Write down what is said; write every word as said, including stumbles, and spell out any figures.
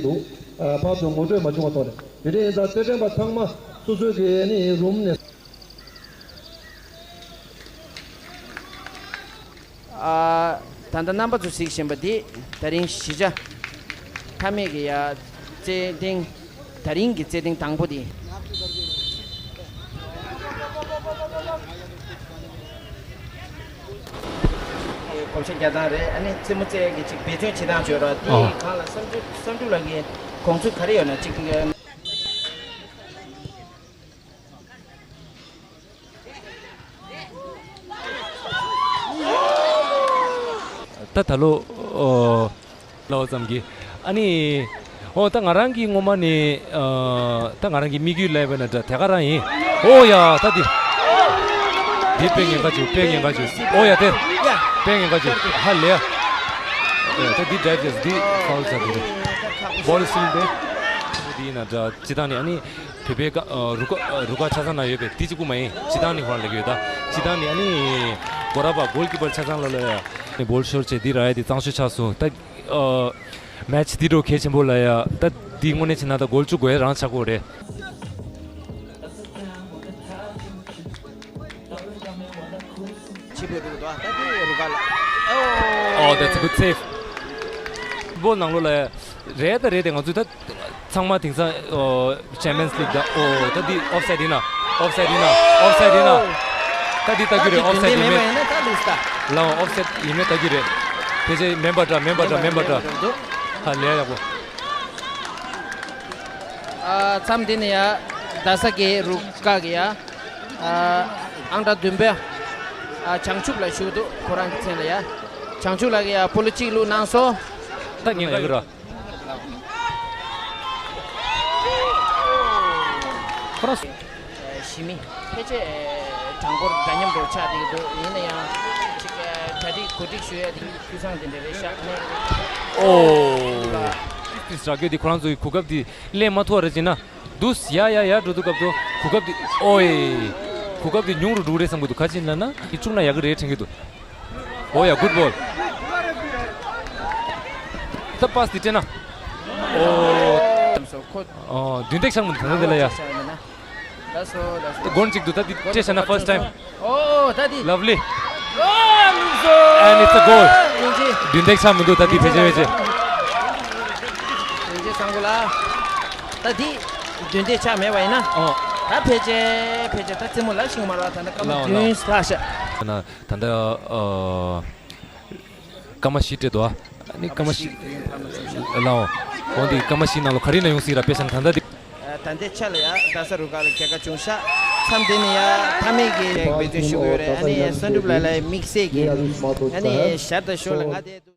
འདུག་ཨ། ཕར་ཚུར་ངོ་སྤྲོད་མ་བྱུང་བ་ཐོག་ནས། དེ་འདྲ་ཡིན་ཙང་རྩེད་འགྲན་པ་ཚང་མ་སོ་སོའི་གི་ཨ་ནི་རུམ་ནས། ཨ། ད་ལྟ་རྣམ་པ་ཚོ་གཟིགས་བཞིན་པ་འདི་ད་རིང་གཞིས་ཆགས་མཐའ་མེད་ཀྱི་ཡ་རྩེད་ཐེངས། ད་རིང་གི་རྩེད་ཐེངས་དང་པོ་འདི། གོམས་ཤ་རྒྱག་སྟངས་རེད། ཨ་ནི་རྩེད་མོ་རྩེ་ཡ་གི་ཅིག་འབད་བརྩོན་བྱེད་སྟངས་བརྗོད་རོགས། འདི་ཨ། གང་ལ་བསམ་གྲུབ་བསམ་གྲུབ་ལགས་ཀྱི་དགོངས་ཚུལ་ག་རེ་ཡོད་ན་ཅིག་ད་ད་ལོ། ཨོ། ལོ་ཙམ་གྱི། ཨ་ནི། ཨོ། ད་ང་རང་གི་ངོ་མ་ནི། ཨ། ད་ང་རང་གི་དམིགས་ཡུལ་ལབ་པ་ན་འདྲ་དེ་ག་རང་ཡིན། ཨོ་ཡ། ད་འདི། འདི་དཔེ་ཉེན་ཁ་བྱུང་། དཔེ་ཉེན་ཁ་བྱུང་། ཨོ་ཡ། དེ། དཔེ་ཉེན་ཁ་བྱུང་། ཧ་ལས་ཡ། ད་འདི་ཌའིབ་བྱས། འདི་ཕའུལ་ཚར་འདུག་བོལ་སིལ་ཏེ། འདི་ཡིན་ན་འདྲ་སྤྱི་བཏང་ནི། ཨ་ནི། བོད་པའི་ཀ། ཨ། རུ་ཀ། ཨ། རུ་ཀ་ཆ་ཚང་ན་ཡོད་པའི་དེ་གཅིག་པུ་མ་ཡིན། སྤྱི་བཏང་ནི་ཧོར་ལ་ཡོད་ད། སྤྱི་བཏང་ནི། ཨ་ནི། གོ་ར་པ་གོལ་ཀི་པར་ཆ་ཚང་ལ་ལ་ཡ། ནི་བོལ་ཤོར་བྱས་འདི་ར་ཡ་དེ་གཙང་ཤོས་ཆགས་སོང་ད། ཨ། མེ་ཆི་འདི་འགྲོ་གལ་ཆེན་པོ་ལ་ཡ། ད་འདི་དངོས་གནས་བྱས་ན་ད་གོལ་བཅུ་དགོས་ཡ་རང་ཆགས་ཀྱི་ཡོད་རེད། ཆི་བོ་རུ་དོ། ད་དེ་རུ་ག་ལ། ཨོ། Oh, that's a good save. ཕུཊ་བོལ་ནང་ལོགས་ལ་རེད་ད་རེད་དེ། ང་ཚོས་ད་ཚང་མ་དེང་སང་ཨོ་ཆེམ་པི་ཡན་སི་ལིག་ད། ཨོ། ད་འདི་ཨོབ་སའིཌ་ཡིན་ན། ཨོབ་སའིཌ་ཡིན་ན། ཨོབ་སའིཌ་ཡིན་ན། ད་འདི་ལྟ་རྒྱུ་རེད། ཨོབ་སའིཌ་ཡིན་མེད། ད་འདི་མེད་པ་ཡིན་ན་ད་ལུས་ད། ལའོ། ཨོབ་སའིཌ་ཡིན་མེད་ལྟ་རྒྱུ་རེད། ཕལ་ཆེར་མེད་པ་འདྲ། མེད་པ་འདྲ། མེད་པ་འདྲ། མེད་པ་འདྲ། ཧ་ལས་ཡག་པོ། ཨ། མཚམས་འདི་ནས་ཡ་རྡ་ས་གི་རུ་ཀ་གི་ཡ། ཨ། ཨང་གྲངས་བདུན་པ། ཨ། བྱང་ཆུབ་ལགས་བཞུགས་འདུག་ཁོ་རང་གི་མཚན་ལ་ཡ། བྱང་ཆུབ་ལགས་ཀྱིས་ཡ་སྤོ་ལོ་གཅིག་བླུགས་གནང་སོང་། ད་ཉེན་ཁ་ཡོད་ར། ཁོ་རང་། ཞི་མི་ཕལ་ཆེར་གྲངས་འབོར་འདྲ་མཉམ་དུ་ཆགས་བསྡད་ཀྱི་འདུག་ཡིན་ན་ཡང་ཅིག་གྲ་སྒྲིག་གོ་སྒྲིག་ཞུ་ཡ་དེ་འཐུས་ཚང་དེ་འདྲ་རེད་ཤག་ཨོ། དེ་སྲ་རྒྱུ་དེ་ཁོ་རང་ཚོའི་གོ་སྐབས་དེ་ལེན་མ་ཐུབ་པ་རེད་ཅེ་ན། འདུག་ཡ་ཡ་ཡ་འགྲོ་དུས་སྐབས་དུ་གོ་སྐབས་དེ། ཨོའི། གོ་སྐབས་དེ་ཉུང་རུ་འགྲོ་གི་རེད་བསམ་གྱི་འདུག་ག་ཅི་ཡིན་ལབ་ན་དེ་བཅུག་ན་ཡག་གི་རེད་དྲན་གྱི་འདུག་ཨོ་ཡ། གུཌ་བོལ། ད་པཱས་དེ་སྤྲད་ན། ཨོ། ཨོ། བདུན་སྟེགས་ཆགས་མི་འདུག་ད་དེ་ལ་ཡ། ལགས་སོ། ལགས་སོ། ད་སྒོར་གཅིག་འདུག་ད་དེ་སྤྲད་བྱས་ན་ཕར་སི་ཊི་ཊའིམ། ཨོ། ད་དེ། Lovely. ཨོ། ལགས་སོ། And it's a goal. ཡིན་གཅིག་བདུན་སྟེགས་ཆགས་མི་འདུག་ད་དེ་ཕལ་ཆེར་ཕལ་ཆེར། ཡིན་གཅིག་བཟང་པོ་ལ། ད་དེ་བདུན་སྟེགས་ཆགས་མེད་པ་ཡིན་ན། ཨོ། ད་ཕལ་ཆེར་ཕལ་ཆེར་ད་རྩེད་མོ་ལབ་ཤེས་ཀྱི་མ་རེད་པ། ད་ནི་སྐར་མ་ལའོ་བདུན་ལའོ་ལྷག་ཤག་ད་ད་ལྟ་ཨ། སྐར་མ་བཞི་སྤྲད་འདུག་ཨ་ནི་སྐར་མ་བཞི། ལའོ། འོ་འདི་སྐར་མ་བཞི་ནང་ལོགས་ག་རེ་ན་ཡོང་སྲིད་ར། དཔེ་བཞག་ན་ད་ལྟ་འདི། ད་ལྟའི་ཆ་ལ་ཡ་རྡ་ས་རུ་ཁག་ལ་རྒྱལ་ཁ་བྱུང་ཤག་མཚམས་འདི་ནས་ཡ་མཐའ་མའི་གི་འབད་བརྩོན་ཞུ་གི་ཡོད་རེད། ཨ་ནི་བསམ་གྲུབ་ལགས་ལ་དམིགས་བསལ་གྱི་ཨ་ནི་ཞར་དང་ཞོར་ལ་ང་དེ།